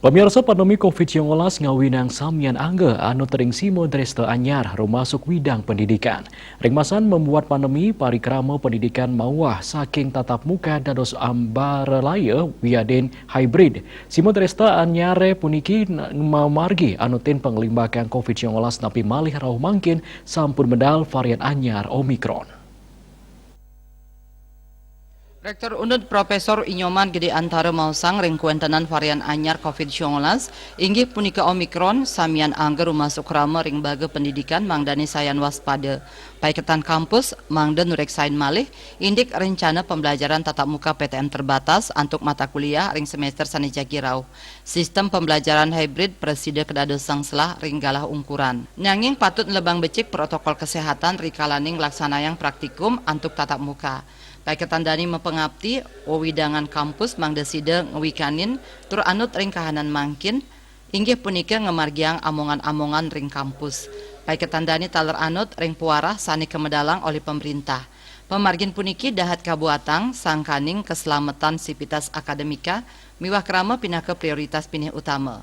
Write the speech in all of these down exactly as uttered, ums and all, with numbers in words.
Pamiarsa, pandemi covid sembilan belas ngawinang samian angga anu tering sima dresta anyar, rumasuk widang pendidikan. Ring masan membuat pandemi, parikrama pendidikan mauah saking tatap muka dados ambaralaya wiadin hybrid. Sima dresta anyare puniki mamargi anu tin panglimbakan covid sembilan belas napi malih rauh mangkin sampun medal varian anyar Omicron. Rektor Unud Profesor Inyoman Gede Antara maosang ring kuentenan varian anyar covid sembilan belas, inggih punika Omicron, samian angga rumasuk krama ring baga pendidikan mangdane sayan waspada. Paiketan kampus mangda nureksain malih, indik rencana pembelajaran tatap muka P T M terbatas antuk mata kuliah ring semester sane jagi rauh. Sistem pembelajaran hybrid prasida kadadosang selah ring galah ungkuran. Nanging patut nlebang becik protokol kesehatan rikalaning nglaksanayang praktikum antuk tatap muka. Paiketan dane mapangapti, wewidangan kampus mangda sida ngwikanin tur anut ring kahanan mangkin, inggih punika ngamargiang amongan-amongan ring kampus. Paiketan dane taler anut ring puarah sane kamedalang olih pamrintah. Pamargin puniki dahat kabuatang sangkaning kaslametan sivitas akademika miwah krama pinaka prioritas pinih utama.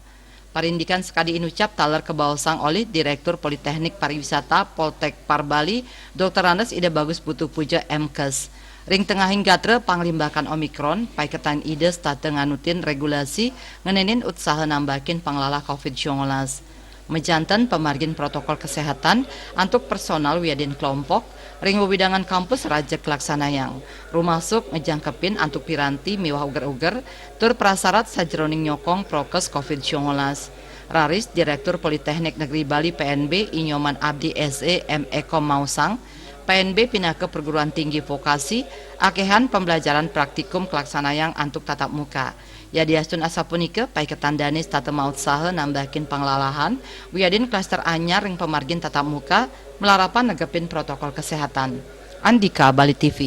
Parindikan sakadi inucap taler kabaosang olih Direktur Politeknik Pariwisata Poltek Parbali, Doktor Randes Ida Bagus Putu Puja, M Kes. Ring tengahing gatra panglimbakan Omicron, paiketan Ida setata nganutin regulasi ngenenin utsaha nambakin panglalah covid sembilan belas. Majanten pamargin protokol kesehatan antuk personal wiadin kelompok ring wewidangan kampus raja kalaksanayang, rumasuk ngejangkepin antuk piranti miwah uger-uger tur prasarat sajeroning nyokong prokes covid sembilan belas. Raris Direktur Politeknik Negeri Bali P N B Inyoman Abdi S E M Ekom maosang, P N B pinaka perguruan tinggi vokasi, akehan pembelajaran praktikum kalaksanayang antuk tatap muka. Yadiastun asapunika, paiketan dane setata mautsaha nambakin panglalahan wiadin klaster anyar ring pamargin tatap muka, malarapan negepin protokol kesehatan. Andika, Bali T V.